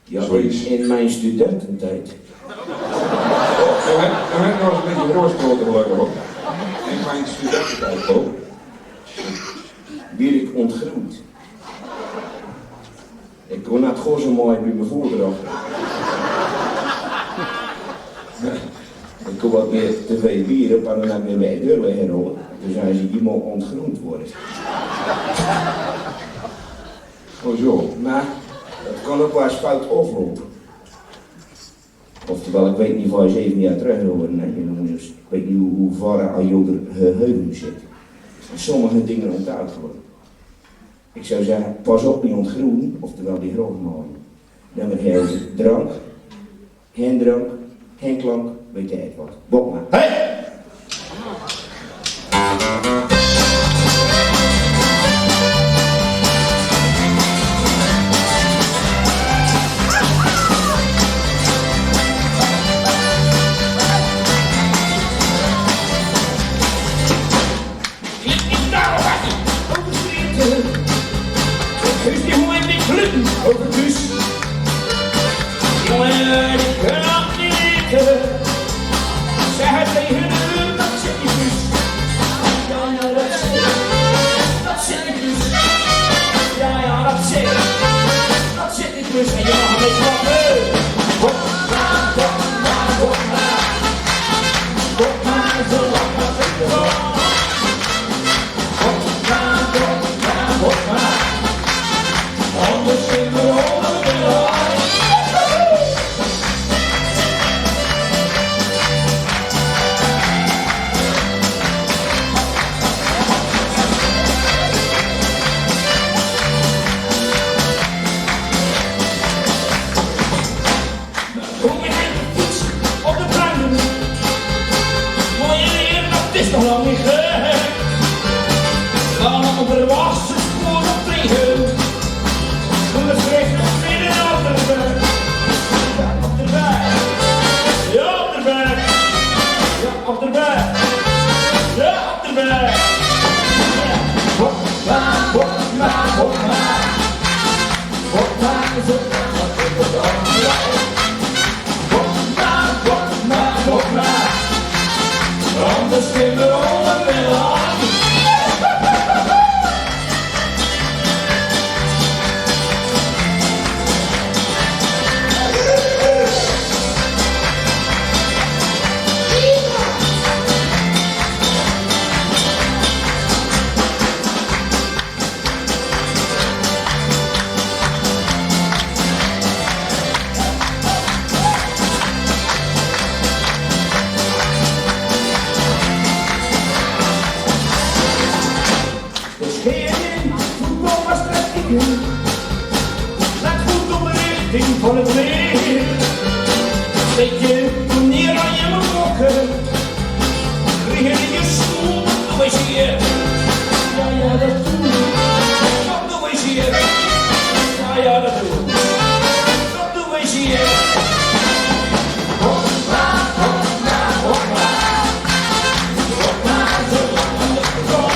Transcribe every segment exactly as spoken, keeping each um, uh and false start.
Ja, in, in mien studententied. Oh, dan höb, dan höb ich nog ins 'n bietje röstig laote hoore, hoor. In mien studententied, hoor, wia ich ontgroend. Ich kós nat gor zo mooi bie mien veurdrag. Ich kós get mieë te väöl bier op en dan höb ich mien deur weggerold. Toen zag ze: "Je moet ontgroend worden." Oh zo. Mer dat kan ouch waal ins fout aafloupe. Oftewel, ich weit neet of ich zeventien jaor trök hoor, hè, jónges. Ich weit neet wie, wie wied al ow geheugen zit. En sommige dinger ontduikele. Ich zou zègke, pas op mit ontgroene, oftewel die grove man. Nummer één, drank, geine drank, geine klank, weit ich waal. Bok mer. Hey! Op de planken. Mooi weer, dat is nog lang niet gek. Dan op de wassen spoor op tegen. Doe het recht op midden op de weg. Ja, op de weg. Ja, op de weg. Ja, op de weg. Ja, op de weg. Ja. Hoppa, hoppa, hoppa. Beschenen, voetbalwedstrijd kieken. Let goed op de richting van het weer. Zet je toen neer aan je mokken. Liggen in je stoel, dat doe je hier. Ja, ja, dat doe ik. Dat doe je hier. Ja, ja, dat doe ik. Dat doe je hier. Hoppa, hoppa, hoppa. Hoppa, zo lang als het kan.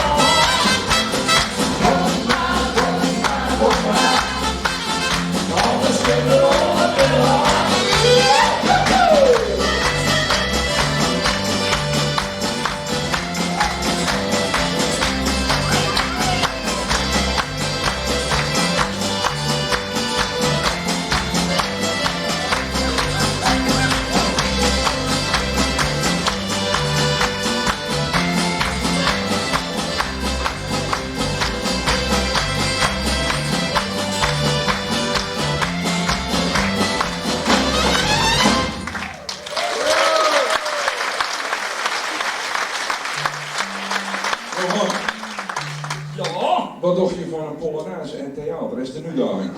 Johan, ja? Wat docht ge van een polonaise en theater? Is de uitdaging.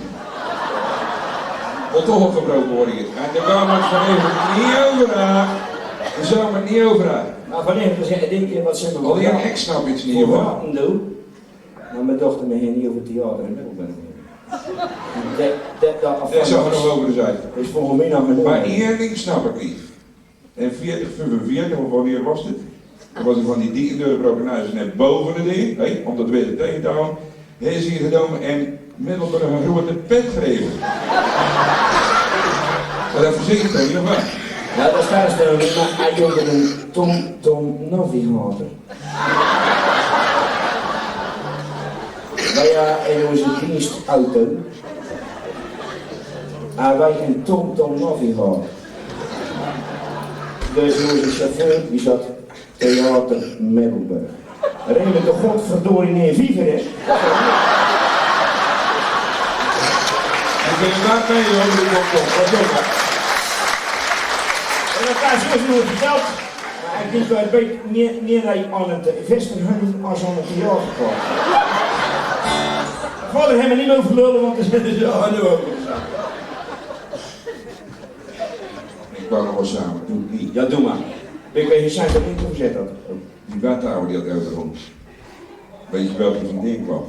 Wat toch opgebroken worden hier. En daar gaan we het vanavond niet over hebben. Daar zullen we het niet over hebben. Maar vanavond is het ding wat ze... Alleen ik snap iets niet, hoor. Doen. Maar mien dochter, mien heen, die over theater in Middelburg. Dat, dat, dat... Dat zou nog over de zijde. Is volgens mij nog een... Maar één ding snap ik niet. In veertig, vijfenveertig, of wanneer was dit? Toen was er van die dikke deurbroken huizen net boven de deur, hè, om dat weer tegen te houden. Hij is hier genomen en Middelburg een grote pet gegeven. Dat verzekert toch, of wat? Ja, dat staat er maar aan, jongen, een tom, tom navigator. Wij, eh, in onze dienstauto. Ah, wij een tom, tom navigator. Dus onze chauffeur, die zat Theater Middelburg. Reden we toch godverdorie neer viever, hè? Ik ben daar mee, hoor, ik kom toch. Wat doen we? En dat is dus nog verteld. Maar ik denk wel een beetje meer, meer aan het Westerhuis als aan het theater. Verder hebben we niet over lullen, want er zitten ze aan de over. Ik wou nog wel samen, doe het niet. Ja, doe maar. Ik weet niet, zijn er niet toegezet, dat. Die wethouder die had uit de rond. Weet je welke vriendin kwam?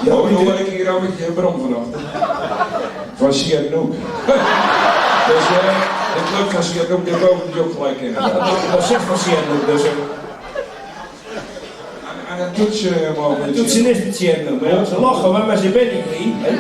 Ja, hoor, hoor ik hier al met je bron vanochtend. Van Sihanouk. Dus, eh, de club van Sihanouk, daar woont die ook gelijk in. Dat zegt van Sihanouk, dus, eh, aan, aan het toetsen, eh, mogen we... Het toetsen is met Sihanouk, maar ja, ze lachen, maar ze willen niet, hè?